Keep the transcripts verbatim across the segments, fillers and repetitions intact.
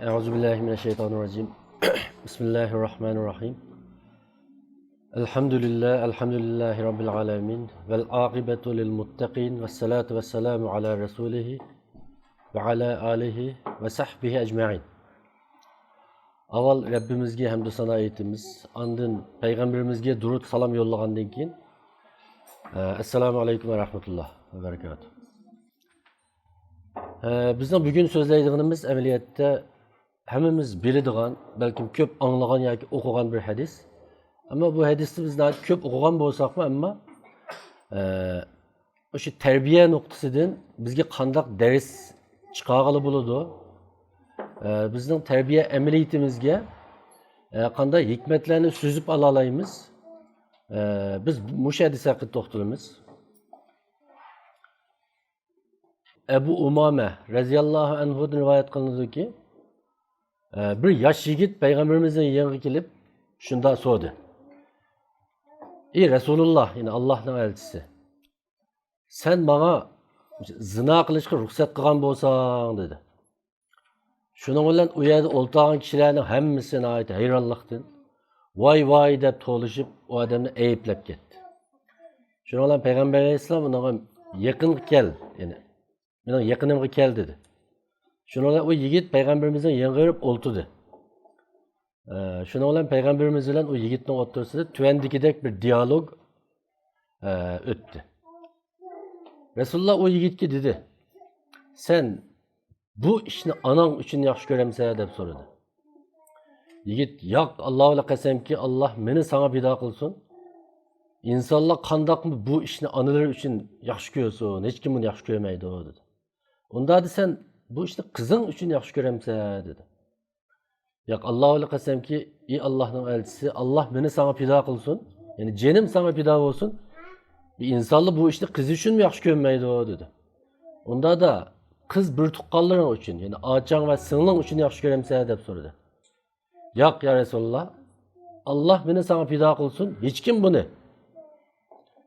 أعوذ بالله من الشيطان الرجيم. بسم الله الرحمن الرحيم. الحمد لله، الحمد لله رب العالمين، والعاقبة للمتقين، والصلاة والسلام على رسوله وعلى آله وصحبه أجمعين. ئاۋۋال رەببىمىزگە ھەمدۇ سانا ئېيتىمىز، ئاندىن پەيغەمبىرىمىزگە دۇرۇت سالام يوللىغاندىن كېيىن، ئەسسالامۇ ئەلەيكۇم ۋە رەھمەتۇللاھ ۋە بەرىكاتۇھ. ئە، بىزنىڭ بۈگۈن سۆزلەيدىغىنىمىز ئەمەلىيەتتە ھەممىمىز بىلىدىغان، بەلكىم كۆپ ئاڭلىغان ياكى ئوقۇغان بىر ھەدىس. ئەمما بۇ ھەدىسنى بىز ناھايىتى كۆپ ئوقۇغان بولساقمۇ، ئەمما، ئە، ئاشۇ تەربىيە نۇقتىسىدىن بىزگە قانداق دەرس چىقارغىلى بولىدۇ؟ ئە، بىزنىڭ تەربىيە ئەمەلىيىتىمىزگە، ئە، قانداق ھېكمەتلەرنى سۈزۈپ ئالالايمىز؟ ئە، بىز مۇشۇ ھەدىس ھەققىدە توختىلىمىز. ئەبۇ ئۇمامە رەزىياللاھۇ ئەنھۇدىن رىۋايەت قىلىنىدۇكى، ئە، بىر ياش يىگىت پەيغەمبىرىمىزنىڭ يېنىغا كېلىپ شۇنداق سورىدى: «ئى رەسۇلۇللاھ، يەنى ئاللاھنىڭ ئەلچىسى، سەن ماڭا زىنا قىلىشقا رۇخسەت قىلغان بولساڭ» دېدى. شۇنىڭ بىلەن ئۇ يەردە ئولتۇرغان كىشىلەرنىڭ ھەممىسى ناھايىتى ھەيرانلىقتىن ۋاي ۋاي دەپ توۋلىشىپ ئۇ ئادەمنى ئەيىبلەپ كەتتى. شۇنىڭ بىلەن پەيغەمبەر ئەلەيھىسسالام ئۇنىڭغا يېقىنغا كەل، يەنى مېنىڭ يېقىنىمغا كەل دېدى. شۇنىڭ بىلەن ئۇ يىگىت پەيغەمبىرىمىزنىڭ يېنىغا بېرىپ ئولتۇردى. ئە، شۇنىڭ بىلەن پەيغەمبىرىمىز بىلەن ئۇ يىگىتنىڭ ئوتتۇرىسىدا تۆۋەندىكىدەك بىر دىيالوگ، ئە، ئۆتتى. رەسۇلۇللاھ ئۇ يىگىتكە دېدى: «سەن بۇ ئىشنى ئاناڭ ئۈچۈن ياخشى كۆرەمسەن؟» دەپ سورىدى. يىگىت: «ياق، ئاللاھ بىلەن قەسەمكى، ئاللاھ مېنى ساڭا پىدا قىلسۇن. ئىنسانلار قانداقمۇ بۇ ئىشنى ئانىلىرى ئۈچۈن ياخشى كۆرسۇن؟ ھېچكىم بۇنى ياخشى كۆرمەيدۇ» دېدى. «ئۇنداق دېسەن، بۇ ئىشنى قىزىڭ ئۈچۈن ياخشى كۆرەمسەن؟» دېدى. «ياق، ئاللاھ بىلەن قەسەمكى، ئى ئاللاھنىڭ ئەلچىسى، ئاللاھ مېنى ساڭا پىدا قىلسۇن، يەنى جېنىم ساڭا پىدا بولسۇن، بىر ئىنسانلار بۇ ئىشنى قىزى ئۈچۈنمۇ ياخشى كۆرمەيدۇ» دېدى. «ئۇنداقتا قىز بىر تۇغقانلىرىڭ ئۈچۈن، يەنى ئاچاڭ ۋە سىڭلىڭ ئۈچۈن ياخشى كۆرەمسەن؟» دەپ سورىدى. «ياق، يا رەسۇلۇللاھ، ئاللاھ مېنى ساڭا پىدا قىلسۇن، ھېچكىم بۇنى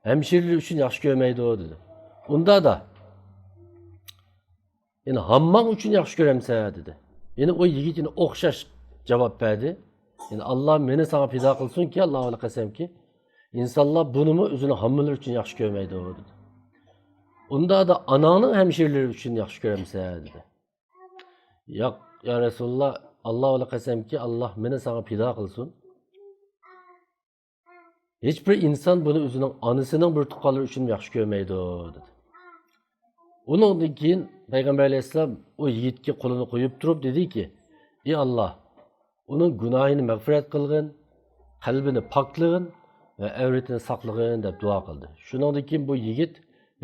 ھەمشىرىلىرى ئۈچۈن ياخشى كۆرمەيدۇ» دېدى. «ئۇنداقتا يەنى ھامماڭ ئۈچۈن ياخشى كۆرەمسەن؟» دېدى. يەنى ئۇ يىگىت يەنە ئوخشاش جاۋاب بەردى. يەنى «ئاللاھ مېنى ساڭا پىدا قىلسۇنكى، ئاللاھ بىلەن قەسەمكى، ئىنسانلار بۇنىمۇ ئۆزىنىڭ ھاممىلىرى ئۈچۈن ياخشى كۆرمەيدۇ» دېدى. «ئۇنداقتا ئاناڭنىڭ ھەمشىرىلىرى ئۈچۈن ياخشى كۆرەمسەن؟» دېدى. «ياق، يا رەسۇلۇللاھ، ئاللاھ بىلەن قەسەمكى، ئاللاھ مېنى ساڭا پىدا قىلسۇن، ھېچبىر ئىنسان بۇنى ئۆزىنىڭ ئانىسىنىڭ بىر تۇغقانلىرى ئۈچۈن ياخشى كۆرمەيدۇ» دېدى. ئۇنىڭدىن كېيىن پەيغەمبەر ئەلەيھىسسالام ئۇ يىگىتكە قولىنى قويۇپ تۇرۇپ دېدىكى: «ئى ئاللاھ، ئۇنىڭ گۇناھىنى مەغپىرەت قىلغىن، قەلبىنى پاكلىغىن ۋە ئەۋرىتىنى ساقلىغىن» دەپ دۇئا قىلدى. شۇنىڭدىن كېيىن بۇ يىگىت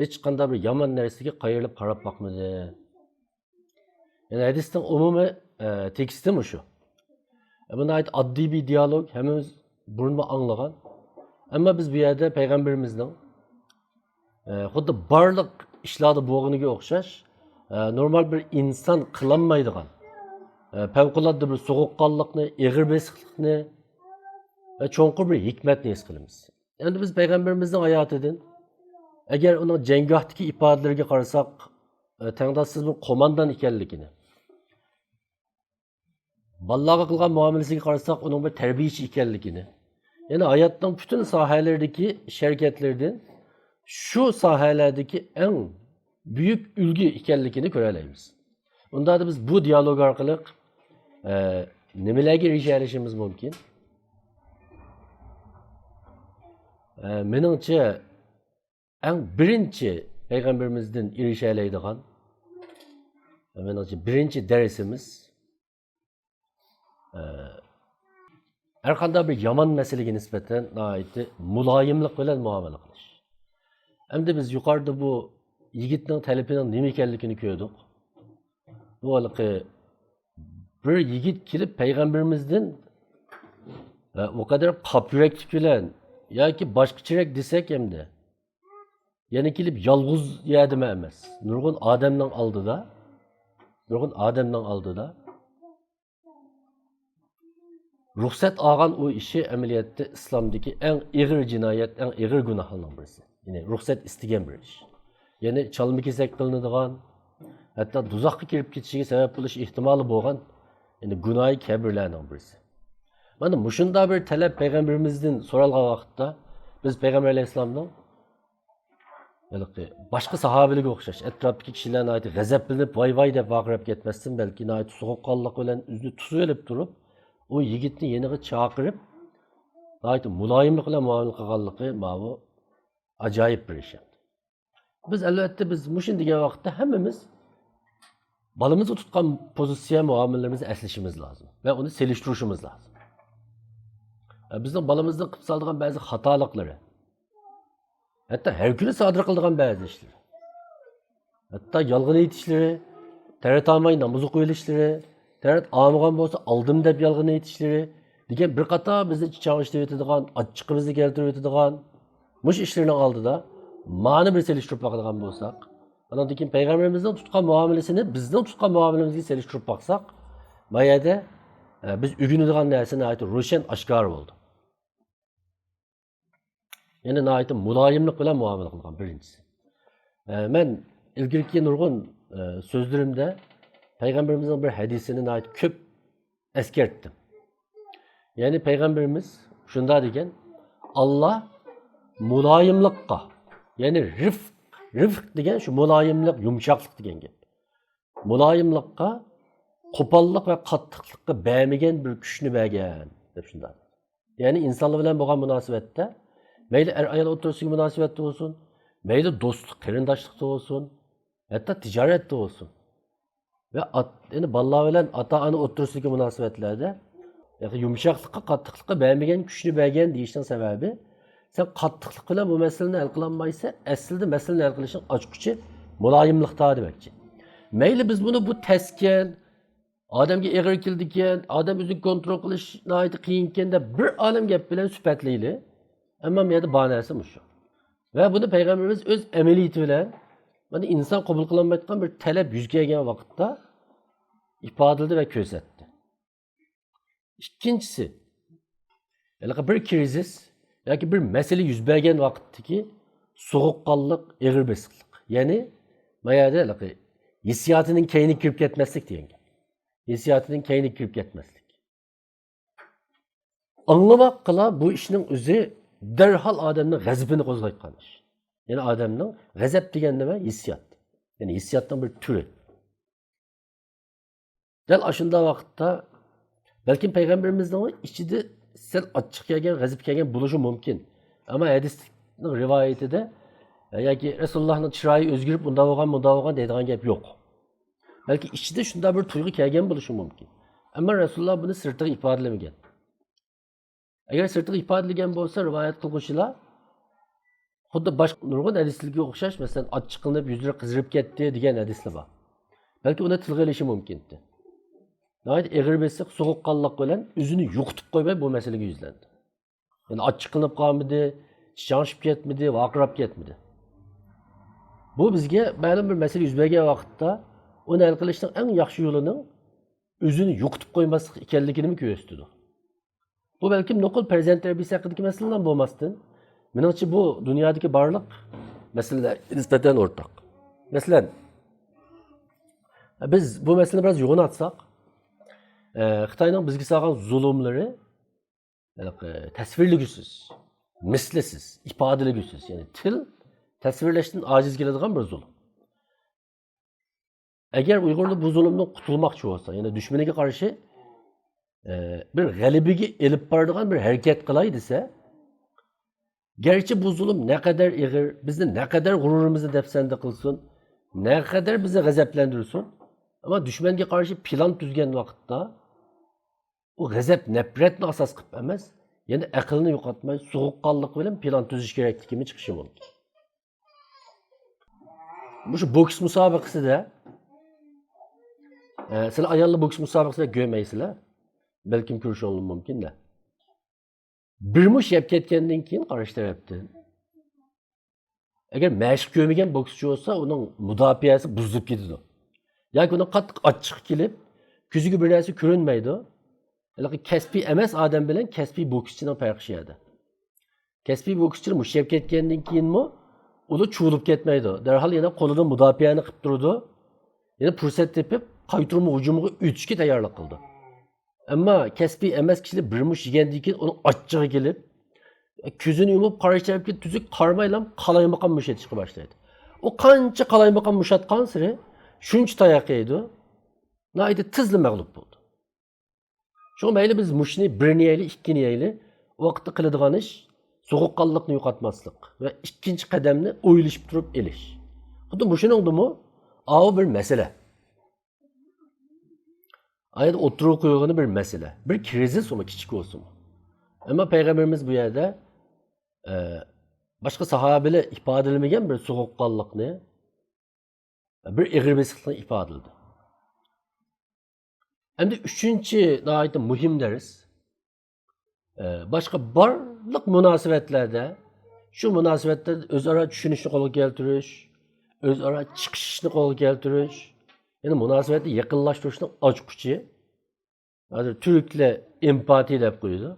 ھېچقانداق بىر يامان نەرسىگە قايرىلىپ قاراپ باقمىدى. يەنى ھەدىسنىڭ ئومۇمىي، ئە، تېكىستى مۇشۇ. بۇ ناھايىتى ئاددىي بىر دىيالوگ، ھەممىمىز بۇرۇنمۇ ئاڭلىغان. ئەمما بىز بۇ يەردە پەيغەمبىرىمىزنىڭ، ئە، خۇددى بارلىق ئىشلاردا بولغىنىغا ئوخشاش، ئە، نورمال بىر ئىنسان قىلالمايدىغان، ئە، پەۋقۇلئاددە بىر سوغۇققانلىقنى، ئېغىر بېسىقلىقنى ۋە چوڭقۇر بىر ھېكمەتنى ھېس قىلىمىز. ئەمدى بىز پەيغەمبىرىمىزنىڭ ھاياتىدىن، ئەگەر ئۇنىڭ جەڭگاھتىكى ئىپادىلىرىگە قارىساق، ئە، تەڭداشسىز بىر قوماندان ئىكەنلىكىنى، بالىلارغا قىلغان مۇئامىلىسىگە قارىساق، ئۇنىڭ بىر تەربىيىچى ئىكەنلىكىنى، يەنى ھاياتنىڭ پۈتۈن ساھەلىرىدىكى ئىش ھەرىكەتلىرىدىن شۇ ساھەلەردىكى ئەڭ بۈيۈك ئۈلگە ئىكەنلىكىنى كۆرەلەيمىز. ئۇنداقتا بىز بۇ دىيالوگ ئارقىلىق، ئە، نېمىلەرگە ئېرىشەلىشىمىز مۇمكىن؟ ئە، مېنىڭچە، ئەڭ بىرىنچى پەيغەمبىرىمىزدىن ئېرىشەلەيدىغان، مېنىڭچە، بىرىنچى دەرسىمىز، ئە، ھەرقانداق بىر يامان مەسىلىگە نىسبەتەن ناھايىتى مۇلايىملىق بىلەن مۇئامىلە قىلىش. ئەمدى بىز يۇقىرىدا بۇ يىگىتنىڭ تەلىپىنىڭ نېمە ئىكەنلىكىنى كۆردۇق. بۇ ھېلىقى بىر يىگىت كېلىپ پەيغەمبىرىمىزدىن، ئە، ئۇ قەدەر قاپ يۈرەكلىك بىلەن ياكى باشقىچىرەك دېسەك ئەمدى، يەنە كېلىپ يالغۇز يەردىمۇ ئەمەس. نۇرغۇن ئادەمنىڭ ئالدىدا، نۇرغۇن ئادەمنىڭ ئالدىدا رۇخسەت ئالغان ئۇ ئىشى ئەمەلىيەتتە ئىسلامدىكى ئەڭ ئېغىر جىنايەت، ئەڭ ئېغىر گۇناھلارنىڭ بىرسى. يەنى رۇخسەت ئىستىگەن بىر ئىش. يەنى چالما-كېسەك قىلىنىدىغان، ھەتتا دوزاخقا كىرىپ كېتىشىگە سەۋەب بولۇش ئېھتىمالى بولغان يەنى گۇناھى كەبىرلەرنىڭ بىرسى. مانا مۇشۇنداق بىر تەلەپ پەيغەمبىرىمىزدىن سورالغان ۋاقىتتا، بىز پەيغەمبەر ئەلەيھىسسالامنىڭ ھېلىقى باشقا ساھابىلەرگە ئوخشاش ئەتراپتىكى كىشىلەر ناھايىتى غەزەپلىنىپ، ۋاي ۋاي دەپ ۋارقىراپ كەتمەستىن، بەلكى ناھايىتى سوغۇققانلىق بىلەن ئۆزىنى تۇتۇۋېلىپ تۇرۇپ، ئۇ يىگىتنى يېنىغا چاقىرىپ، ناھايىتى مۇلايىملىق بىلەن مۇئامىلە قىلغانلىقى ماۋۇ ئاجايىپ بىر ئىش. بىز، ئەلۋەتتە، بىز مۇشۇنى دېگەن ۋاقىتتا ھەممىمىز بالىمىزغا تۇتقان پوزىتسىيە، مۇئامىلىمىزنى ئەسلىشىمىز لازىم ۋە ئۇنى سېلىشتۇرۇشىمىز لازىم. بىزنىڭ بالىمىزنىڭ قىلىپ سالىدىغان بەزى خاتالىقلىرى، ھەتتا ھەر كۈنى سادىر قىلىدىغان بەزى ئىشلىرى، ھەتتا يالغان ئېيتىشلىرى، تەرەت ئالماي ناماز ئوقۇۋېلىشلىرى، تەرەت ئالمىغان بولسا ئالدىم دەپ يالغان ئېيتىشلىرى دېگەن بىر قاتار بىزنى چاڭشىتىۋېتىدىغان، ئاچچىقىمىزنى كەلتۈرۈۋېتىدىغان مۇشۇ ئىشلىرىنىڭ ئالدىدا مانى بىر سېلىشتۇرۇپ باقىدىغان بولساق، ئانىڭدىن كېيىن پەيغەمبىرىمىزنىڭ تۇتقان مۇئامىلىسىنى بىزنىڭ تۇتقان مۇئامىلىمىزگە سېلىشتۇرۇپ باقساق، ما يەردە، ئە، بىز ئۆگىنىدىغان نەرسە ناھايىتى روشەن، ئاشكارا بولىدۇ. يەنى ناھايىتى مۇلايىملىق بىلەن مۇئامىلە قىلغان، بىرىنچىسى. ئە، مەن ئىلگىرىكى نۇرغۇن، ئە، سۆزلىرىمدە پەيغەمبىرىمىزنىڭ بىر ھەدىسىنى ناھايىتى كۆپ ئەسكەرتتىم. يەنى پەيغەمبىرىمىز شۇنداق دېگەن، ئاللا مۇلايىملىققا، يەنى رىفق، رىفق دېگەن شۇ مۇلايىملىق، يۇمشاقلىق دېگەن گەپ. مۇلايىملىققا قوپاللىق ۋە قاتتىقلىققا بەرمىگەن بىر كۈچنى بەرگەن، دەپ شۇنداق. يەنى ئىنسانلار بىلەن بولغان مۇناسىۋەتتە، مەيلى ئەر-ئايال ئوتتۇرىسىدىكى مۇناسىۋەتتە بولسۇن، مەيلى دوستلۇق، قېرىنداشلىقتا بولسۇن، ھەتتا تىجارەتتە بولسۇن ۋە ئات-، يەنى بالىلار بىلەن ئاتا-ئانا ئوتتۇرىسىدىكى مۇناسىۋەتلەردە يۇمشاقلىققا، قاتتىقلىققا بەرمىگەن كۈچنى بەرگەن دېيىشنىڭ سەۋەبى، سەن قاتتىقلىق بىلەن بۇ مەسىلىنى ھەل قىلالمايسەن، ئەسلىدە مەسىلىنى ھەل قىلىشنىڭ ئاچقۇچى مۇلايىملىقتا دېمەكچى. مەيلى بىز بۇنى بۇ تەسكەن، ئادەمگە ئېغىر كېلىدىكەن، ئادەم ئۆزىنى كونترول قىلىش ناھايىتى قىيىنكەن دەپ بىر ئالەم گەپ بىلەن سۈپەتلەيلى. ئەمما بۇ يەردە بار نەرسە مۇشۇ. ۋە بۇنى پەيغەمبىرىمىز ئۆز ئەمەلىيىتى بىلەن، مانا، ئىنسان قوبۇل قىلالمايدىغان بىر تەلەپ يۈز كەلگەن ۋاقىتتا ئىپادىلىدى ۋە كۆرسەتتى. ئىككىنچىسى، ھېلىقى بىر كىرىزىس ياكى بىر مەسىلە يۈز بەرگەن ۋاقىتتىكى سوغۇققانلىق، ئېغىر بېسىقلىق. يەنى، ما يەردە ھېلىقى ھېسسىياتىنىڭ كەينىگە كىرىپ كەتمەسلىك دېگەن گەپ. ھېسسىياتىنىڭ كەينىگە كىرىپ كەتمەسلىك. ئاڭلىماققىلا بۇ ئىشنىڭ ئۆزى دەرھال ئادەمنىڭ غەزىپىنى قوزغايدىغان ئىش. يەنى ئادەمنىڭ، غەزەپ دېگەن نېمە؟ ھېسسىيات. يەنى ھېسسىياتنىڭ بىر تۈرى. دەل ئاشۇنداق ۋاقىتتا بەلكىم پەيغەمبىرىمىزنىڭ ئىچىدە سەل ئاچچىق كەلگەن، غەزىپى كەلگەن بولۇشى مۇمكىن. ئەمما ھەدىسنىڭ رىۋايىتىدە، ياكى رەسۇلۇللاھنىڭ چىرايى ئۆزگىرىپ، ئۇنداق بولغان، مۇنداق بولغان دەيدىغان گەپ يوق. بەلكى ئىچىدە شۇنداق بىر تۇيغۇ كەلگەن بولۇشى مۇمكىن. ئەمما رەسۇلۇللا بۇنى سىرتىغا ئىپادىلىمىگەن. ئەگەر سىرتىغا ئىپادىلىگەن بولسا، رىۋايەت قىلغۇچىلار خۇددى باشقا نۇرغۇن ھەدىسلەرگە ئوخشاش، مەسىلەن، ئاچچىقلىنىپ، يۈزلىرى قىزىرىپ كەتتى دېگەن ھەدىسلەر بار. بەلكى ئۇنى تىلغا ئېلىشى مۇمكىنتى. ناھايىتى ئېغىر بېسىق، سوغۇققانلىق بىلەن ئۆزىنى يوقىتىپ قويماي بۇ مەسىلىگە يۈزلەندى. يەنى ئاچچىقلىنىپ قالمىدى، چىچاڭشىپ كەتمىدى، ۋارقىراپ كەتمىدى. بۇ بىزگە مەلۇم بىر مەسىلە يۈز بەرگەن ۋاقىتتا ئۇنى ھەل قىلىشنىڭ ئەڭ ياخشى يولىنىڭ ئۆزىنى يوقىتىپ قويماسلىق ئىكەنلىكىنىمۇ كۆرسىتىدۇ. بۇ بەلكىم نوقۇل پەرزەنت تەربىيەسى ھەققىدىكى مەسىلىلا بولماستىن، مېنىڭچە بۇ دۇنيادىكى بارلىق مەسىلىلەرگە نىسبەتەن ئورتاق. مەسىلەن، بىز بۇ مەسىلىنى بىراز يوغىناتساق، ئە، خىتاينىڭ بىزگە سالغان زۇلۇملىرى، ھېلىقى، تەسۋىرلىگۈسىز، مىسلىسىز، ئىپادىلىگۈسىز، يەنى تىل تەسۋىرلەشتىن ئاجىز كېلىدىغان بىر زۇلۇم. ئەگەر ئۇيغۇرلار بۇ زۇلۇمدىن قۇتۇلماقچى بولسا، يەنى دۈشمىنىگە قارشى، ئە، بىر غەلىبىگە ئېلىپ بارىدىغان بىر ھەرىكەت قىلاي دېسە، گەرچە بۇ زۇلۇم نەقەدەر ئېغىر، بىزنى نەقەدەر غۇرۇرىمىزنى دەپسەندە قىلسۇن، نەقەدەر بىزنى غەزەپلەندۈرسۇن، ئەمما دۈشمەنگە قارشى پىلان تۈزگەن ۋاقىتتا، ئۇ غەزەپ، نەپرەتنى ئاساس قىلىپ ئەمەس، يەنى ئەقىلنى يوقاتماي، سوغۇققانلىق بىلەن پىلان تۈزۈش كېرەكلىكىمۇ چىقىشى مۇمكىن. مۇشۇ بوكس مۇسابىقىسىدە، ئە، سىلەر ئاياللار بوكس مۇسابىقىسىدە كۆرمەيسىلەر. بەلكىم كۆرۈشۈڭلار مۇمكىن-دە. بىر مۇش يەپ كەتكەندىن كېيىن قارشى تەرەپتىن، ئەگەر مەشىق كۆرمىگەن بوكسچى بولسا، ئۇنىڭ مۇداپىئەسى بۇزۇلۇپ كېتىدۇ. ياكى ئۇنىڭ قاتتىق ئاچچىقى كېلىپ، كۆزىگە بىر نەرسە كۆرۈنمەيدۇ. ھېلىقى كەسپىي ئەمەس ئادەم بىلەن كەسپىي بوكسچىنىڭ پەرقى شۇ يەردە. كەسپىي بوكسچىلار مۇش يەپ كەتكەندىن كېيىنمۇ ئۇلار چۇۋۇلۇپ كەتمەيدۇ. دەرھال يەنە قولىدا مۇداپىئەنى قىلىپ تۇرىدۇ. يەنە پۇرسەت تېپىپ، قايتۇرما ھۇجۇمغا ئۆتۈشكە تەييارلىق قىلىدۇ. ئەمما كەسپىي ئەمەس كىشىلەر بىر مۇش يېگەندىن كېيىن ئۇنىڭ ئاچچىقى كېلىپ، كۆزىنى يۇمۇپ قارشى تەرەپكە تۈزۈك قارىمايلا قالايمىقان مۇش ئېتىشقا باشلايدۇ. ئۇ قانچە قالايمىقان مۇش ئاتقانسېرى شۇنچە تاياق يەيدۇ، ناھايىتى تېزلا مەغلۇپ بولىدۇ. شۇڭا مەيلى بىز مۇشنى بىرنى يەيلى، ئىككىنى يەيلى، ئۇ ۋاقىتتا قىلىدىغان ئىش سوغۇققانلىقنى يوقاتماسلىق ۋە ئىككىنچى قەدەمنى ئويلىشىپ تۇرۇپ ئېلىش. خۇددى مۇشۇنىڭدىمۇ ئاۋۇ بىر مەسىلە. ئايەت ئوتتۇرىغا قويغىنى بىر مەسىلە. بىر كىرىزىس ئۇمۇ كىچىك بولسىمۇ. ئەمما پەيغەمبىرىمىز بۇ يەردە، ئە، باشقا ساھابىلەر ئىپادىلىمىگەن بىر سوغۇققانلىقنى، بىر ئېغىر بېسىقلىقنى ئىپادىلىدى. ئەمدى ئۈچىنچى ناھايىتى مۇھىم دەرس. ئە، باشقا بارلىق مۇناسىۋەتلەردە، شۇ مۇناسىۋەتلەردە ئۆزئارا چۈشىنىشنى قولغا كەلتۈرۈش، ئۆزئارا چىقىشىشنى قولغا كەلتۈرۈش، يەنى مۇناسىۋەتنى يېقىنلاشتۇرۇشنىڭ ئاچقۇچى. ھازىر تۈركلەر ئېمپاتىيە دەپ قويىدۇ.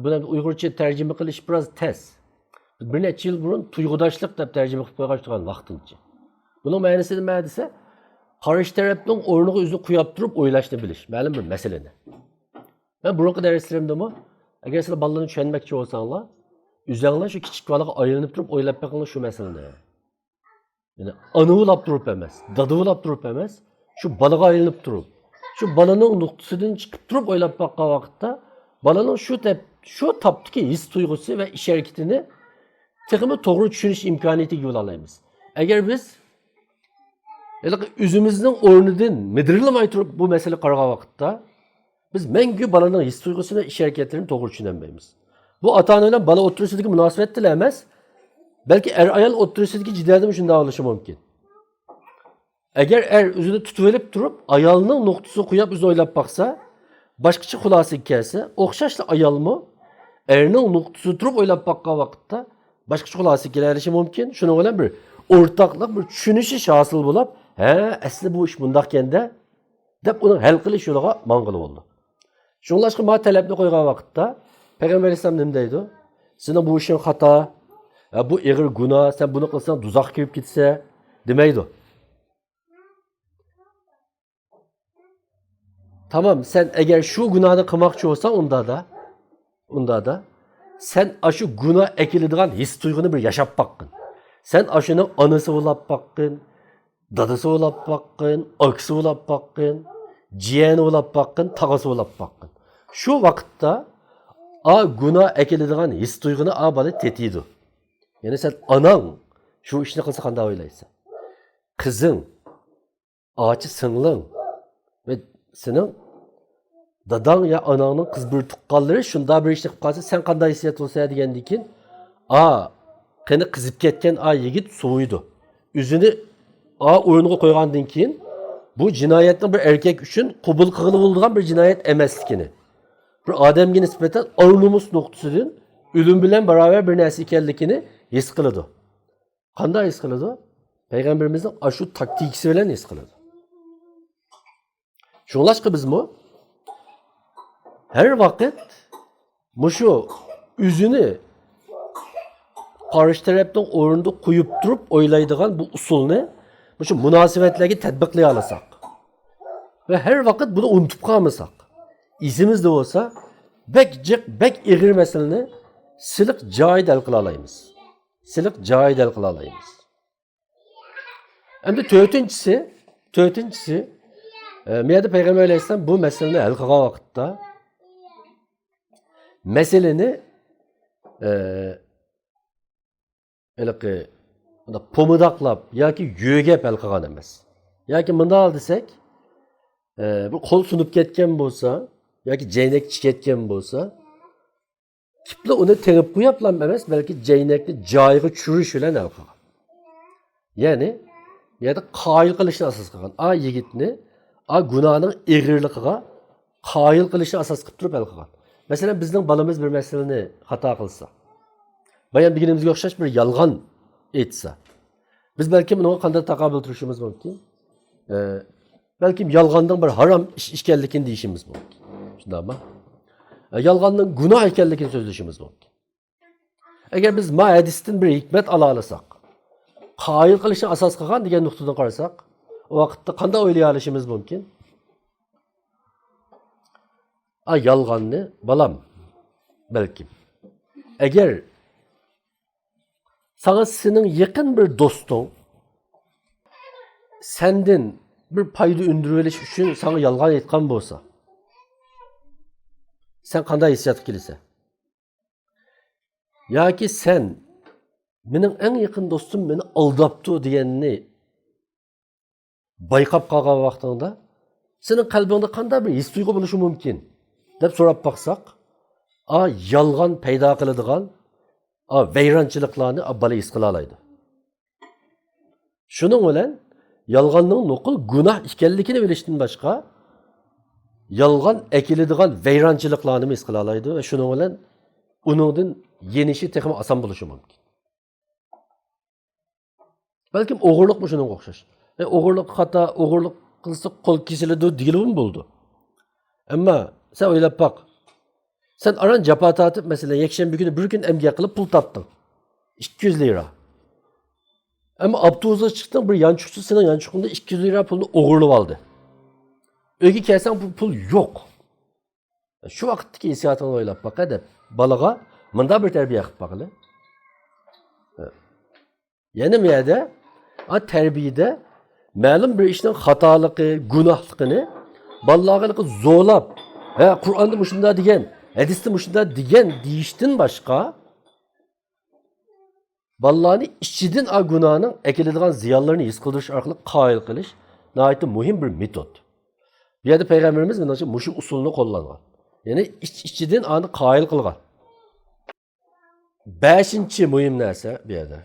بۇنى ئۇيغۇرچە تەرجىمە قىلىش بىراز تەس. بىر نەچچە يىل بۇرۇن تۇيغۇداشلىق دەپ تەرجىمە قىلىپ قويغان تۇرغان ۋاقتىنچە. بۇنىڭ مەنىسى نېمە دېسە، قارشى تەرەپنىڭ ئورنىغا ئۆزىنى قويۇپ تۇرۇپ ئويلاشنى بىلىش، مەلۇم بىر مەسىلىنى. مەن بۇرۇنقى دەرسلىرىمدىمۇ، ئەگەر سىلەر بالىلارنى چۈشەنمەكچى بولساڭلار، ئۆزەڭلار شۇ كىچىك بالىغا ئايلىنىپ تۇرۇپ ئويلاپ بېقىڭلار شۇ مەسىلىنى. يەنى ئانا بولاپ تۇرۇپ ئەمەس، دادا بولاپ تۇرۇپ ئەمەس، شۇ بالىغا ئايلىنىپ تۇرۇپ، شۇ بالىنىڭ نۇقتىسىدىن چىقىپ تۇرۇپ ئويلاپ باققان ۋاقىتتا، بالىنىڭ شۇ تەپ-، شۇ تاپتىكى ھېس تۇيغۇسى ۋە ئىش ھەرىكىتىنى تېخىمۇ توغرا چۈشىنىش ئىمكانىيىتىگە ئىگە بولالايمىز. ئەگەر بىز ھېلىقى ئۆزىمىزنىڭ ئورنىدىن مىدىرلىماي تۇرۇپ بۇ مەسىلىگە قارىغان ۋاقىتتا، بىز مەڭگۈ بالىنىڭ ھېس تۇيغۇسى ۋە ئىش ھەرىكەتلىرىنى توغرا چۈشىنەلمەيمىز. بۇ ئاتا-ئانا بىلەن بالا ئوتتۇرىسىدىكى مۇناسىۋەتتىلا ئەمەس، بەلكى ئەر-ئايال ئوتتۇرىسىدىكى جېدەلدىمۇ شۇنداق بولۇشى مۇمكىن. ئەگەر ئەر ئۆزىنى تۇتۇۋېلىپ تۇرۇپ، ئايالنىڭ نۇقتىسىغا قويۇپ ئۆزىنى ئويلاپ باقسا، باشقىچە خۇلاسىگە كەلسە، ئوخشاشلا ئايالمۇ ئەرنىڭ نۇقتىسىدا تۇرۇپ ئويلاپ باققان ۋاقىتتا باشقىچە خۇلاسىگە كېلەلىشى مۇمكىن. شۇنىڭ بىلەن بىر ئورتاقلىق، بىر چۈشىنىشىش ھاسىل بولۇپ، ھە، ئەسلى بۇ ئىش مۇنداقكەن-دە، دەپ ئۇنىڭ ھەل قىلىش يولىغا ماڭغىلى بولىدۇ. شۇڭلاشقا ما تەلەپنى قويغان ۋاقىتتا پەيغەمبەر ئەلەيھىسسالام نېمە دەيدۇ؟ سېنىڭ بۇ ئىشىڭ خاتا، ھە، بۇ ئېغىر گۇناھ، سەن بۇنى قىلساڭ دوزاخقا كىرىپ كېتىسەن، دېمەيدۇ. تامام، سەن ئەگەر شۇ گۇناھنى قىلماقچى بولساڭ، ئۇندادا، ئۇندادا، سەن ئاشۇ گۇناھ ئەكېلىدىغان ھېس تۇيغۇنى بىر ياشاپ باققىن. سەن ئاشۇنىڭ ئانىسى بولاپ باققىن، دادىسى بولاپ باققىن، ئاكىسى بولاپ باققىن، جىيەنى بولاپ باققىن، تاغىسى بولاپ باققىن. شۇ ۋاقىتتا ئا گۇناھ ئەكېلىدىغان ھېس تۇيغۇنى ئا بالا تېتىيدۇ. يەنى سەن ئاناڭ شۇ ئىشنى قىلسا قانداق ئويلايسەن؟ قىزىڭ، ئاچا سىڭلىڭ ۋە سېنىڭ داداڭ يا ئاناڭنىڭ قىز بىر تۇغقانلىرى شۇنداق بىر ئىشنى قىلىپ قالسا، سەن قانداق ھېسسىيات بولىسەن دېگەندىن كېيىن، ئا، قېنى قىزىپ كەتكەن ئا يىگىت سوۋۇيدۇ. ئۆزىنى ئا ئورنىغا قويغاندىن كېيىن، بۇ جىنايەتنىڭ بىر ئەركەك ئۈچۈن قوبۇل قىلغىلى بولىدىغان بىر جىنايەت ئەمەسلىكىنى، بىر ئادەمگە نىسبەتەن ئار-نومۇس نۇقتىسىدىن ئۆلۈم بىلەن باراۋەر بىر نەرسە ئىكەنلىكىنى ھېس قىلىدۇ. قانداق ھېس قىلىدۇ؟ پەيغەمبىرىمىزنىڭ ئاشۇ تاكتىكىسى بىلەن ھېس قىلىدۇ. شۇڭلاشقا بىزمۇ ھەر ۋاقىت مۇشۇ ئۆزىنى قارشى تەرەپنىڭ ئورنىدا قويۇپ تۇرۇپ ئويلايدىغان بۇ ئۇسۇلنى مۇشۇ مۇناسىۋەتلەرگە تەتبىقلىيالىساق ۋە ھەر ۋاقىت بۇنى ئۇنتۇپ قالمىساق، ئېسىمىزدە بولسا، بەك جىق، بەك ئېغىر مەسىلىنى سىلىق جايىدا ھەل قىلالايمىز. سىلىق جايىدا ھەل قىلالايمىز. ئەمدى تۆتىنچىسى، تۆتىنچىسى، ئە، مۇ يەردە پەيغەمبەر ئەلەيھىسسالام بۇ مەسىلىنى ھەل قىلغان ۋاقىتتا، مەسىلىنى، ئە، ھېلىقى، مۇنداق پومىداقلاپ ياكى يۆگەپ ھەل قىلغان ئەمەس. ياكى مۇنداق دېسەك، ئە، بىر قول سۇنۇپ كەتكەن بولسا ياكى جەينەك چىقىپ كەتكەن بولسا، كېپىلا ئۇنى تېڭىپ قويۇپلا ئەمەس، بەلكى جەينەكنى جايىغا چۈشۈرۈش بىلەن ھەل قىلغان. يەنى، بۇ يەردە قايىل قىلىشنى ئاساس قىلغان. ئا يىگىتنى، ئا گۇناھنىڭ ئېغىرلىقىغا قايىل قىلىشنى ئاساس قىلىپ تۇرۇپ ھەل قىلغان. مەسىلەن، بىزنىڭ بالىمىز بىر مەسىلىنى خاتا قىلسا، بايام دېگىنىمىزگە ئوخشاش بىر يالغان ئېيتسا، بىز بەلكىم ئۇنىڭغا قانداق تاقابىل تۇرۇشىمىز مۇمكىن؟ ئە، بەلكىم يالغاننىڭ بىر ھارام ئىش ئىكەنلىكىنى دېيىشىمىز مۇمكىن. شۇنداقمۇ؟ ئە، يالغاننىڭ گۇناھ ئىكەنلىكىنى سۆزلىشىمىز مۇمكىن. ئەگەر بىز ما ھەدىستىن بىر ھېكمەت ئالالىساق، قايىل قىلىشنى ئاساس قىلغان دېگەن نۇقتىدىن قارىساق، ئۇ ۋاقىتتا قانداق ئويلىيالىشىمىز مۇمكىن؟ ئا، يالغاننى، بالام، بەلكىم. ئەگەر ساڭا سېنىڭ يېقىن بىر دوستۇڭ سەندىن بىر پايدا ئۈندۈرۈۋېلىش ئۈچۈن ساڭا يالغان ئېيتقان بولسا، سەن قانداق ھېسسىياتقا كېلىسەن؟ ياكى سەن، مېنىڭ ئەڭ يېقىن دوستۇم مېنى ئالداپتۇ دېگەننى بايقاپ قالغان ۋاقتىڭدا، سېنىڭ قەلبىڭدە قانداق بىر ھېس تۇيغۇ بولۇشى مۇمكىن؟ دەپ سوراپ باقساق، ئا، يالغان پەيدا قىلىدىغان، ئا، ۋەيرانچىلىقلارنى، ئا، بالا ھېس قىلالايدۇ. شۇنىڭ بىلەن يالغاننىڭ نوقۇل گۇناھ ئىكەنلىكىنى بىلىشتىن باشقا، يالغان ئەكېلىدىغان ۋەيرانچىلىقلارنىمۇ ھېس قىلالايدۇ ۋە شۇنىڭ بىلەن ئۇنىڭدىن يېنىشى تېخىمۇ ئاسان بولۇشى مۇمكىن. بەلكىم ئوغرىلىقمۇ شۇنىڭغا ئوخشاش. ئە، ئوغرىلىق خاتا، ئوغرىلىق قىلسا قول كېسىلىدۇ دېگىلىمۇ بولىدۇ. ئەمما سەن ئويلاپ باق. سەن ئاران جاپا تارتىپ، مەسىلەن، يەكشەنبە كۈنى بىر كۈن ئەمگەك قىلىپ پۇل تاپتىڭ. ئىككى يۈز لىرا. ئەمما ئاپتوبۇسقا چىقتىڭ، بىر يانچۇقچى سېنىڭ يانچۇقۇڭدىن ئىككى يۈز لىرا پۇلنى ئوغرىلىۋالدى. ئۆيگە كەلسەڭ، بۇ پۇل يوق. شۇ ۋاقىتتىكى ھېسسىياتىڭنى ئويلاپ باقە دەپ، بالىغا مۇنداق بىر تەربىيە قىلىپ باقىلى. يەنە بۇ يەردە، ئا، تەربىيەدە مەلۇم بىر ئىشنىڭ خاتالىقى، گۇناھلىقىنى بالىلارغا زورلاپ، ھە، قۇرئاندا مۇشۇنداق دېگەن، ھەدىستە مۇشۇنداق دېگەن دېيىشتىن باشقا، بالىلارنى ئىچىدىن ئا گۇناھنىڭ ئەكېلىدىغان زىيانلىرىنى ھېس قىلدۇرۇش ئارقىلىق قايىل قىلىش ناھايىتى مۇھىم بىر مېتود. بۇ يەردە پەيغەمبىرىمىز مېنىڭچە مۇشۇ ئۇسۇلنى قوللانغان. يەنى ئىچ-ئىچىدىن ئانى قايىل قىلغان. بەشىنچى مۇھىم نەرسە بۇ يەردە.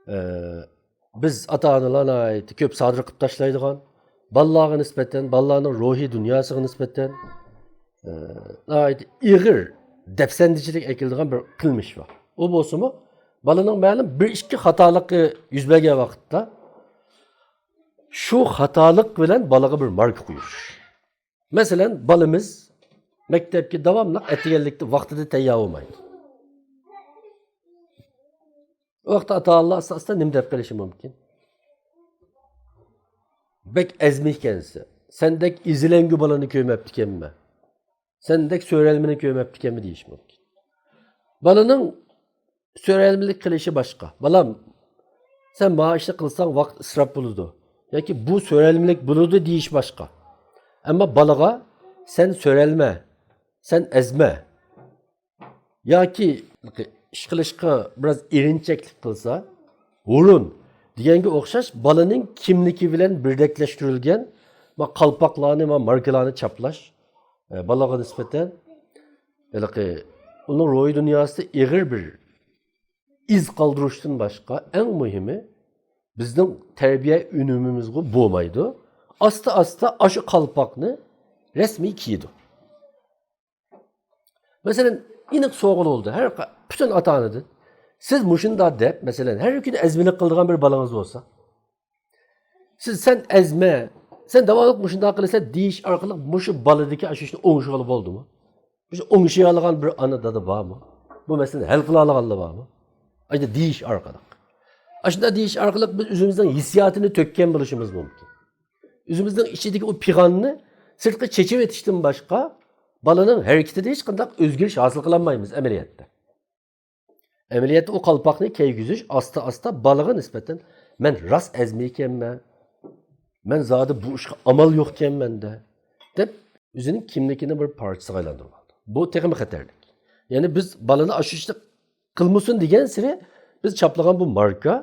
ئە، بىز ئاتا-ئانىلار ناھايىتى كۆپ سادىر قىلىپ تاشلايدىغان، بالىلارغا نىسبەتەن، بالىلارنىڭ روھىي دۇنياسىغا نىسبەتەن، ئە، ناھايىتى ئېغىر دەپسەندىچىلىك ئەكېلىدىغان بىر قىلمىش بار. ئۇ بولسىمۇ، بالىنىڭ مەلۇم بىر ئىككى خاتالىقى يۈز بەرگەن ۋاقىتتا، شۇ خاتالىق بىلەن بالىغا بىر ماركا قويۇش. مەسىلەن، بالىمىز مەكتەپكە داۋاملىق ئەتىگەنلىكتە ۋاقتىدا تەييار بولمايدۇ. ئۇ ۋاقىتتا ئاتا-ئانىلار ئاستا-ئاستا نېمە دەپ قېلىشى مۇمكىن؟ بەك ئەزمە ئىكەنسەن. سەندەك ئېزىلەڭگۈ بالىنى كۆرمەپتىكەنمەن. سەندەك سۆرەلمىنى كۆرمەپتىكەنمەن دېيىشى مۇمكىن. بالىنىڭ سۆرەلمىلىك قىلىشى باشقا. بالام، سەن مانا ئىشنى قىلساڭ ۋاقىت ئىسراپ بولىدۇ. ياكى بۇ سۆرەلمىلىك بولىدۇ دېيىش باشقا. ئەمما بالىغا سەن سۆرەلمە، سەن ئەزمە. ياكى ئىش قىلىشقا بىراز ئېرىنچەكلىك قىلسا، ھۇرۇن دېگەنگە ئوخشاش بالىنىڭ كىملىكى بىلەن بىردەكلەشتۈرۈلگەن ما قالپاقلارنى، ما ماركىلارنى چاپلاش، ئە، بالىغا نىسبەتەن ھېلىقى ئۇنىڭ روھىي دۇنياسىدا ئېغىر بىر ئىز قالدۇرۇشتىن باشقا، ئەڭ مۇھىمى، بىزنىڭ تەربىيە ئۈنۈمىمىزغۇ بولمايدۇ. ئاستا-ئاستا ئاشۇ قالپاقنى رەسمىي كىيىدۇ. مەسىلەن، ئېنىق سوئال بولدى ھەر قا-، پۈتۈن ئاتا-ئانىدىن. سىز مۇشۇنداق دەپ، مەسىلەن، ھەر كۈنى ئەزمىلىك قىلىدىغان بىر بالىڭىز بولسا، سىز، «سەن ئەزمە، سەن داۋاملىق مۇشۇنداق قىلىسەن» دېيىش ئارقىلىق مۇشۇ بالىدىكى ئاشۇ ئىشنى ئوڭشىغىلى بولدىمۇ؟ مۇشۇ ئوڭشىيالىغان بىر ئانا-دادا بارمۇ؟ بۇ مەسىلىنى ھەل قىلالىغانلار بارمۇ؟ ئاشۇنداق دېيىش ئارقىلىق. ئاشۇنداق دېيىش ئارقىلىق بىز ئۆزىمىزنىڭ ھېسسىياتىنى تۆككەن بولۇشىمىز مۇمكىن. ئۆزىمىزنىڭ ئىچىدىكى ئۇ پىغاننى سىرتقا چېچىۋېتىشتىن باشقا، بالىنىڭ ھەرىكىتىدە ھېچقانداق ئۆزگىرىش ھاسىل قىلالمايمىز ئەمەلىيەتتە. ئەمەلىيەتتە ئۇ قالپاقنى كىيگۈزۈش ئاستا-ئاستا بالىغا نىسبەتەن، «مەن راست ئەزمە ئىكەنمەن، مەن زادى بۇ ئىشقا ئامال يوقكەنمەن-دە» دەپ، ئۆزىنىڭ كىملىكىنىڭ بىر پارچىسىغا ئايلاندۇرۇۋالىدۇ. بۇ تېخىمۇ خەتەرلىك. يەنى بىز بالىنى ئاشۇ ئىشنى قىلمىسۇن دېگەنسېرى، بىز چاپلىغان بۇ ماركا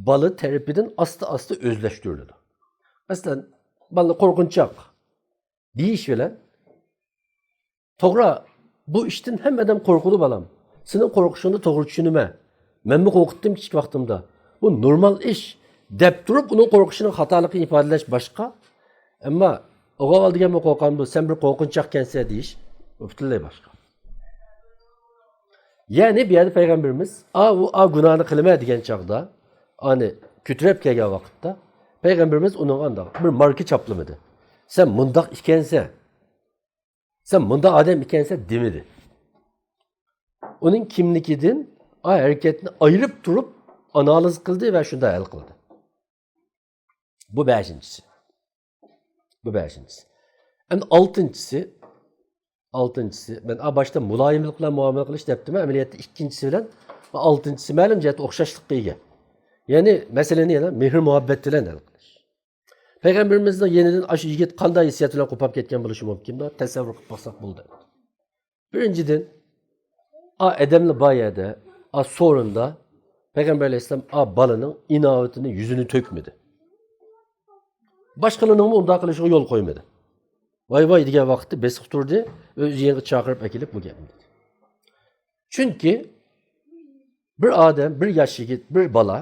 بالا تەرىپىدىن ئاستا-ئاستا ئۆزلەشتۈرۈلىدۇ. مەسىلەن، بالىنى قورقۇنچاق دېيىش بىلەن، «توغرا، بۇ ئىشتىن ھەممە ئادەم قورقىدۇ، بالام. سېنىڭ قورقۇشۇڭنى توغرا چۈشىنىمەن. مەنمۇ قورقۇتتۇم كىچىك ۋاقتىمدا. بۇ نورمال ئىش» دەپ تۇرۇپ، ئۇنىڭ قورقۇشىنىڭ خاتالىقىنى ئىپادىلەش باشقا. ئەمما، «ئوغۇل دېگەنمۇ قورقامدۇ؟ سەن بىر قورقۇنچاقكەنسەن» دېيىش، بۇ پۈتۈنلەي باشقا. يەنى بۇ يەردە پەيغەمبىرىمىز، «ئا، ئۇ، ئا، گۇناھنى قىلىمەن» دېگەن چاغدا، ئانى كۆتۈرۈپ كەلگەن ۋاقىتتا، پەيغەمبىرىمىز ئۇنىڭغا ئانداق بىر ماركا چاپلىمىدى. «سەن مۇنداق ئىكەنسەن، سەن مۇنداق ئادەم ئىكەنسەن» دېمىدى. ئۇنىڭ كىملىكىدىن، ئا، ھەرىكەتنى ئايرىپ تۇرۇپ ئانالىز قىلدى ۋە شۇنداق ھەل قىلدى. بۇ بەشىنچىسى. بۇ بەشىنچىسى. ئەمدى ئالتىنچىسى، ئالتىنچىسى، مەن ئا، باشتا مۇلايىملىق بىلەن مۇئامىلە قىلىش دەپتىمەن، ئەمەلىيەتتە ئىككىنچىسى بىلەن ئالتىنچىسى مەلۇم جەھەتتە ئوخشاشلىققا ئىگە. يەنى مەسىلىنى يەنە مېھىر-مۇھەببەت بىلەن ھەل قىلىش. پەيغەمبىرىمىزنىڭ يېنىدىن ئاشۇ يىگىت قانداق ھېسسىيات بىلەن قوپاپ كەتكەن بولۇشى مۇمكىن؟ بۇنى تەسەۋۋۇر قىلىپ باقساق بولدى. بىرىنچىدىن، ئا ئادەملەر بار يەردە، ئا سورۇندا پەيغەمبەر ئەلەيھىسسالام ئا بالىنىڭ ئىناۋىتىنى، يۈزىنى تۆكمىدى. باشقىلارنىڭمۇ ئۇنداق قىلىشىغا يول قويمىدى. ۋاي ۋاي دېگەن ۋاقىتتا بېسىق تۇردى، ئۆز يېنىغا چاقىرىپ ئەكېلىپ بۇ گەپنى دېدى. چۈنكى بىر ئادەم، بىر ياش يىگىت، بىر بالا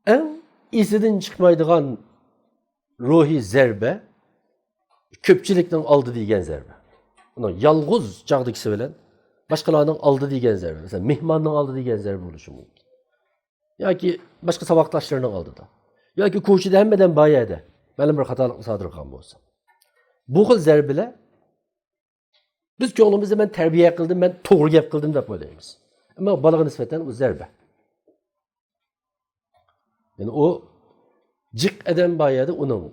ئەڭ ئېسىدىن چىقمايدىغان روھىي زەربە كۆپچىلىكنىڭ ئالدىدا يېگەن زەربە. ئۇنىڭ يالغۇز چاغدىكىسى بىلەن باشقىلارنىڭ ئالدىدا يېگەن زەربە. مەسىلەن، مېھماننىڭ ئالدىدا يېگەن زەربە بولۇشى مۇمكىن. ياكى باشقا ساۋاقداشلىرىنىڭ ئالدىدا. ياكى كوچىدا ھەممە ئادەم بار يەردە مەلۇم بىر خاتالىقنى سادىر قىلغان بولسا. بۇ خىل زەربىلەر بىز كۆڭلىمىزدە مەن تەربىيە قىلدىم، مەن توغرا گەپ قىلدىم دەپ ئويلايمىز. ئەمما بالىغا نىسبەتەن ئۇ زەربە. يەنى ئۇ جىق ئادەم بار يەردە ئۇنىڭ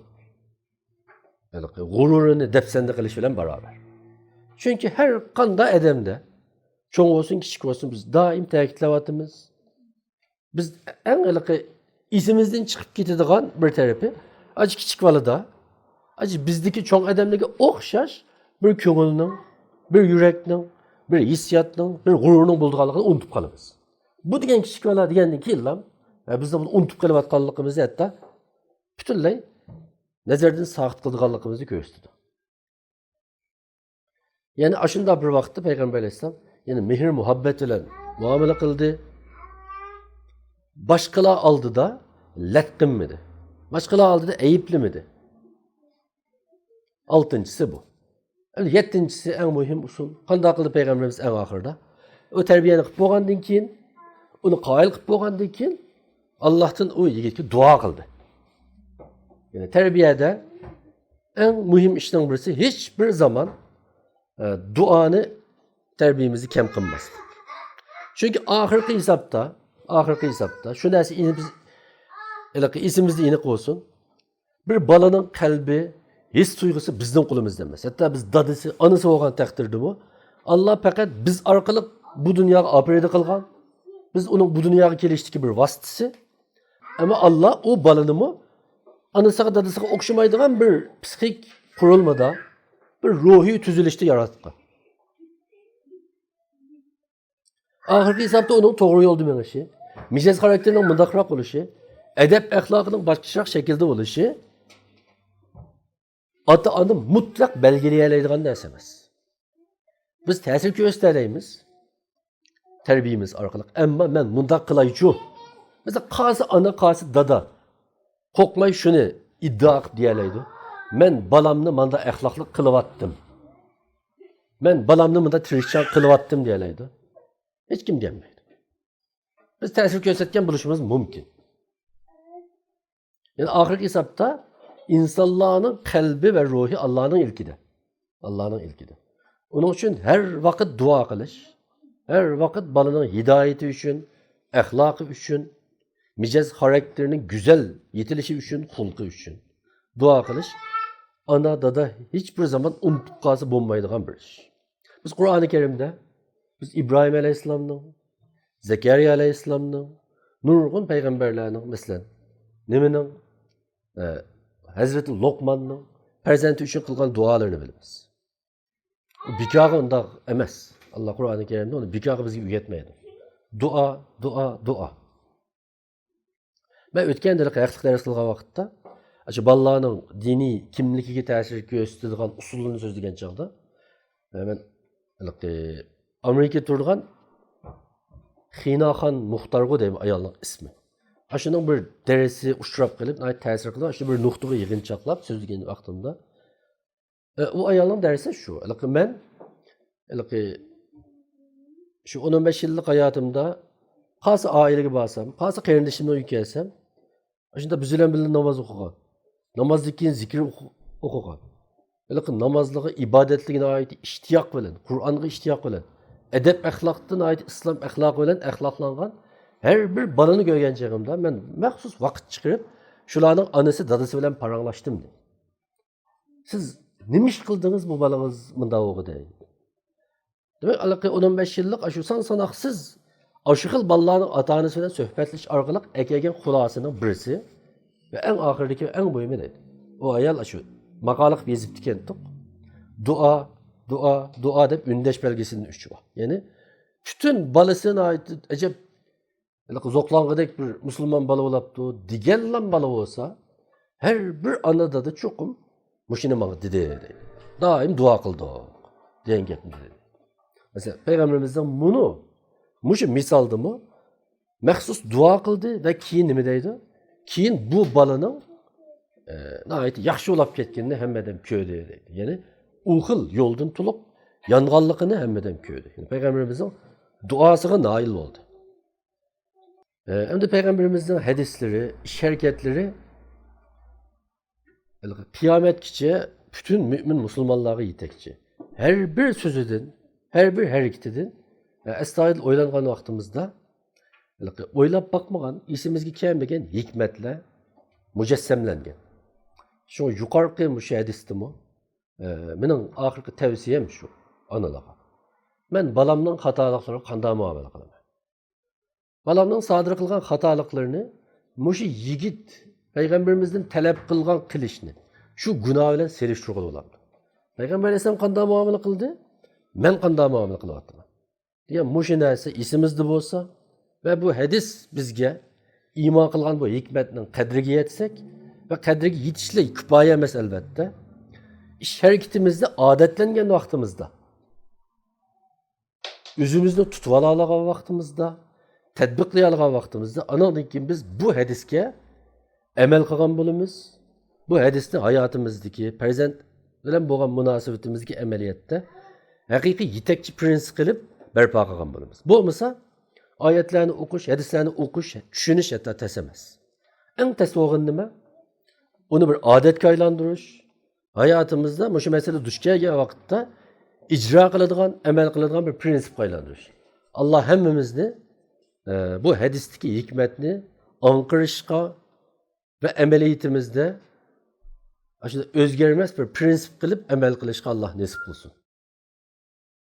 ھېلىقى غۇرۇرىنى دەپسەندە قىلىش بىلەن باراۋەر. چۈنكى ھەر قانداق ئادەمدە، چوڭ بولسۇن، كىچىك بولسۇن، بىز دائىم تەكىتلەۋاتىمىز. بىز ئەڭ ھېلىقى ئېسىمىزدىن چىقىپ كېتىدىغان بىر تەرىپى، ئاجى كىچىك بالىدا، ئاجى بىزدىكى چوڭ ئادەملەرگە ئوخشاش بىر كۆڭۈلنىڭ، بىر يۈرەكنىڭ، بىر ھېسسىياتنىڭ، بىر غۇرۇرنىڭ بولىدىغانلىقىنى ئۇنتۇپ قالىمىز. بۇ دېگەن كىچىك بالا دېگەندىن كېيىنلا، ۋە بىزنىڭ بۇنى ئۇنتۇپ قېلىۋاتقانلىقىمىزنى ھەتتا پۈتۈنلەي نەزەردىن ساقىت قىلىدىغانلىقىمىزنى كۆرسىتىدۇ. يەنى ئاشۇنداق بىر ۋاقىتتا پەيغەمبەر ئەلەيھىسسالام يەنە مېھىر-مۇھەببەت بىلەن مۇئامىلە قىلدى. باشقىلار ئالدىدا لەت قىلمىدى. باشقىلار ئالدىدا ئەيىبلىمىدى. ئالتىنچىسى بۇ. ئەمدى يەتتىنچىسى، ئەڭ مۇھىم ئۇسۇل. قانداق قىلدى پەيغەمبىرىمىز ئەڭ ئاخىرىدا؟ ئۇ تەربىيەنى قىلىپ بولغاندىن كېيىن، ئۇنى قايىل قىلىپ بولغاندىن كېيىن، ئاللاھتىن ئۇ يىگىتكە دۇئا قىلدى. يەنى تەربىيەدە ئەڭ مۇھىم ئىشنىڭ بىرسى، ھېچ بىر زامان، ئە، دۇئانى تەربىيەمىزدە كەم قىلماسلىق. چۈنكى ئاخىرقى ھېسابتا، ئاخىرقى ھېسابتا شۇ نەرسە ئېنىق بىز، ھېلىقى ئېسىمىزدە ئېنىق بولسۇن. بىر بالىنىڭ قەلبى، ھېس تۇيغۇسى بىزنىڭ قولىمىزدا ئەمەس. ھەتتا بىز دادىسى، ئانىسى بولغان تەقدىردىمۇ، ئاللا پەقەت بىز ئارقىلىق بۇ دۇنياغا ئاپىرىدە قىلغان. بىز ئۇنىڭ بۇ دۇنياغا كېلىشتىكى بىر ۋاسىتىسى. ئەمما ئاللا ئۇ بالىنىمۇ ئانىسىغا، دادىسىغا ئوخشىمايدىغان بىر پسىخىك قۇرۇلمىدا، بىر روھىي تۈزۈلۈشتە ياراتقان. ئاخىرقى ھېسابتا ئۇنىڭ توغرا يولدا مېڭىشى، مىجەز خاراكتېرىنىڭ مۇنداقراق بولۇشى، ئەدەپ ئەخلاقىنىڭ باشقىچىراق شەكىلدە بولۇشى ئاتا-ئانا مۇتلەق بەلگىلىيەلەيدىغان نەرسە ئەمەس. بىز تەسىر كۆرسىتەلەيمىز تەربىيىمىز ئارقىلىق. ئەمما مەن مۇنداق قىلايچۇ. مەسىلەن، قايسى ئانا، قايسى دادا قورقماي شۇنى ئىددىئا قىلىپ دېيەلەيدۇ. مەن بالامنى مانداق ئەخلاقلىق قىلىۋاتتىم. مەن بالامنى مۇنداق تىرىشچان قىلىۋاتتىم دېيەلەيدۇ. ھېچكىم دېيەلمەيدۇ. بىز تەسىر كۆرسەتكەن بولۇشىمىز مۇمكىن. يەنى ئاخىرقى ھېسابتا ئىنسانلارنىڭ قەلبى ۋە روھى ئاللانىڭ ئىلكىدە. ئاللانىڭ ئىلكىدە. ئۇنىڭ ئۈچۈن ھەر ۋاقىت دۇئا قىلىش، ھەر ۋاقىت بالىنىڭ ھىدايىتى ئۈچۈن، ئەخلاقى ئۈچۈن، مىجەز خاراكتېرىنىڭ گۈزەل يېتىلىشى ئۈچۈن، خۇلقى ئۈچۈن دۇئا قىلىش ئانا، دادا ھېچ بىر زامان ئۇنتۇپ قالسا بولمايدىغان بىر ئىش. بىز قۇرئانى كەرىمدە بىز ئىبراھىم ئەلەيھىسسالامنىڭ، زەكەرىيا ئەلەيھىسسالامنىڭ، نۇرغۇن پەيغەمبەرلەرنىڭ، مەسىلەن، نېمىنىڭ، ئە، ھەزرىتى لوقماننىڭ پەرزەنتى ئۈچۈن قىلغان دۇئالىرىنى بىلىمىز. ئۇ بىكارغا ئۇنداق ئەمەس. ئاللا قۇرئانى كەرىمدە ئۇنى بىكارغا بىزگە ئۆگەتمەيدۇ. دۇئا، دۇئا، دۇئا. مەن ئۆتكەن ھېلىقى ھەقلىق دەرس قىلغان ۋاقىتتا، ئاشۇ بالىلارنىڭ دىنىي كىملىكىگە تەسىر كۆرسىتىدىغان ئۇسۇللىرىنى سۆزلىگەن چاغدا، مەن ھېلىقى ئامېرىكىدا تۇرىدىغان خىناخان مۇختارغۇ دەيمەن ئايالنىڭ ئىسمى. ئاشۇنىڭ بىر دەرسى ئۇچراپ قېلىپ، ناھايىتى تەسىر قىلىپ، ئاشۇ بىر نۇقتىغا يىغىنچاقلاپ سۆزلىگەن ۋاقتىمدا، ئە، ئۇ ئايالنىڭ دەرسى شۇ. ھېلىقى مەن، ھېلىقى شۇ ئون، ئون بەش يىللىق ھاياتىمدا قايسى ئائىلىگە بارسام، قايسى قېرىندىشىمنىڭ ئۆيىگە كەلسەم، ئاشۇنداق بىز بىلەن بىللە ناماز ئوقۇغان، نامازدىن كېيىن زىكىر ئوقۇ-، ئوقۇغان. ھېلىقى نامازلىقى، ئىبادەتلىكى ناھايىتى ئىشتىياق بىلەن، قۇرئانغا ئىشتىياق بىلەن، ئەدەپ ئەخلاقتا ناھايىتى ئىسلام ئەخلاقى بىلەن ئەخلاقلانغان ھەر بىر بالىنى كۆرگەن چېغىمدا، مەن مەخسۇس ۋاقىت چىقىرىپ، شۇلارنىڭ ئانىسى، دادىسى بىلەن پاراڭلاشتىم، دەيدۇ. سىز نېمە ئىش قىلدىڭىز، بۇ بالىڭىز مۇنداق بولغىدى؟ دېمەك، ھېلىقى ئون بەش يىللىق ئاشۇ سان ساناقسىز ئاشۇ خىل بالىلارنىڭ ئاتا ئانىسى بىلەن سۆھبەتلىشىش ئارقىلىق ئەكەلگەن خۇلاسىنىڭ بىرسى ۋە ئەڭ ئاخىرىدىكى ۋە ئەڭ مۇھىمى دەيدۇ. ئۇ ئايال ئاشۇ ماقالە قىلىپ يېزىپتىكەنتۇق. دۇئا، دۇئا، دۇئا دەپ ئۈندەش بەلگىسىدىن ئۈچ بار. يەنى پۈتۈن بالىسى ناھايىتى ئەجەب ھېلىقى زوقلانغۇدەك بىر مۇسۇلمان بالا بولاپتۇ دېگەنلا بالا بولسا، ھەر بىر ئانا دادا چوقۇم مۇشۇنى ماڭا دېدى دەيدۇ. دائىم دۇئا قىلدۇق دېگەن گەپنى دېدى. مەسىلەن، پەيغەمبىرىمىزنىڭ مۇنۇ، مۇشۇ مىسالدىمۇ مەخسۇس دۇئا قىلدى ۋە كېيىن نېمە دەيدۇ؟ كېيىن بۇ بالىنىڭ ئە، ناھايىتى ياخشى بولاپ كەتكىنىنى ھەممە ئادەم كۆردى دەيدۇ. يەنى ئۇ خىل يولدىن تولۇق يانغانلىقىنى ھەممە ئادەم كۆردى. يەنى پەيغەمبىرىمىزنىڭ دۇئاسىغا نائىل بولدى. ئە، ئەمدى پەيغەمبىرىمىزنىڭ ھەدىسلىرى، ئىش ھەرىكەتلىرى قىيامەتكىچە پۈتۈن مۆمىن مۇسۇلمانلارغا يېتەكچى. ھەر بىر سۆزىدىن، ھەر بىر ھەرىكىتىدىن، ئە، ئەستايىدىل ئويلانغان ۋاقتىمىزدا، ھېلىقى ئويلاپ باقمىغان، ئېسىمىزگە كەلمىگەن ھېكمەتلەر مۇجەسسەملەنگەن. شۇڭا يۇقىرىقى مۇشۇ ھەدىستىمۇ، ئە، مېنىڭ ئاخىرقى تەۋسىيەم شۇ ئانىلارغا. مەن بالامنىڭ خاتالىقلىرىغا قانداق مۇئامىلە قىلىمەن؟ بالامنىڭ سادىر قىلغان خاتالىقلىرىنى مۇشۇ يىگىت پەيغەمبىرىمىزدىن تەلەپ قىلغان قىلىشنى شۇ گۇناھ بىلەن سېلىشتۇرغىلى بولامدۇ؟ پەيغەمبەر ئەلەيھىسسالام قانداق مۇئامىلە قىلدى؟ مەن قانداق مۇئامىلە قىلىۋاتىمەن؟ دېگەن مۇشۇ نەرسە ئېسىمىزدە بولسا ۋە بۇ ھەدىس بىزگە ئىما قىلغان بۇ ھېكمەتنىڭ قەدرىگە يەتسەك ۋە قەدرىگە يېتىشلا كۇپايە ئەمەس، ئەلۋەتتە. ئىش ھەرىكىتىمىزدە ئادەتلەنگەن ۋاقتىمىزدا، ئۆزىمىزنى تۇتۇۋالالىغان ۋاقتىمىزدا، تەتبىقلىيالىغان ۋاقتىمىزدا، ئانىڭدىن كېيىن بىز بۇ ھەدىسكە ئەمەل قىلغان بولىمىز. بۇ ھەدىسنى ھاياتىمىزدىكى پەرزەنت بىلەن بولغان مۇناسىۋىتىمىزدىكى ئەمەلىيەتتە ھەقىقىي يېتەكچى پىرىنسىپ قىلىپ بەرپا قىلغان بولىمىز. بولمىسا، ئايەتلەرنى ئوقۇش، ھەدىسلەرنى ئوقۇش، چۈشىنىش ھەتتا تەس ئەمەس. ئەڭ تەس بولغىنى نېمە؟ ئۇنى بىر ئادەتكە ئايلاندۇرۇش، ھاياتىمىزدا مۇشۇ مەسىلە دۇچ كەلگەن ۋاقىتتا ئىجرا قىلىدىغان، ئەمەل قىلىدىغان بىر پىرىنسىپقا ئايلاندۇرۇش. ئاللا ھەممىمىزنى، ئە، بۇ ھەدىستىكى ھېكمەتنى ئاڭقىرىشقا ۋە ئەمەلىيىتىمىزدە ئاشۇنداق ئۆزگەرمەس بىر پىرىنسىپ قىلىپ ئەمەل قىلىشقا ئاللا نېسىپ قىلسۇن.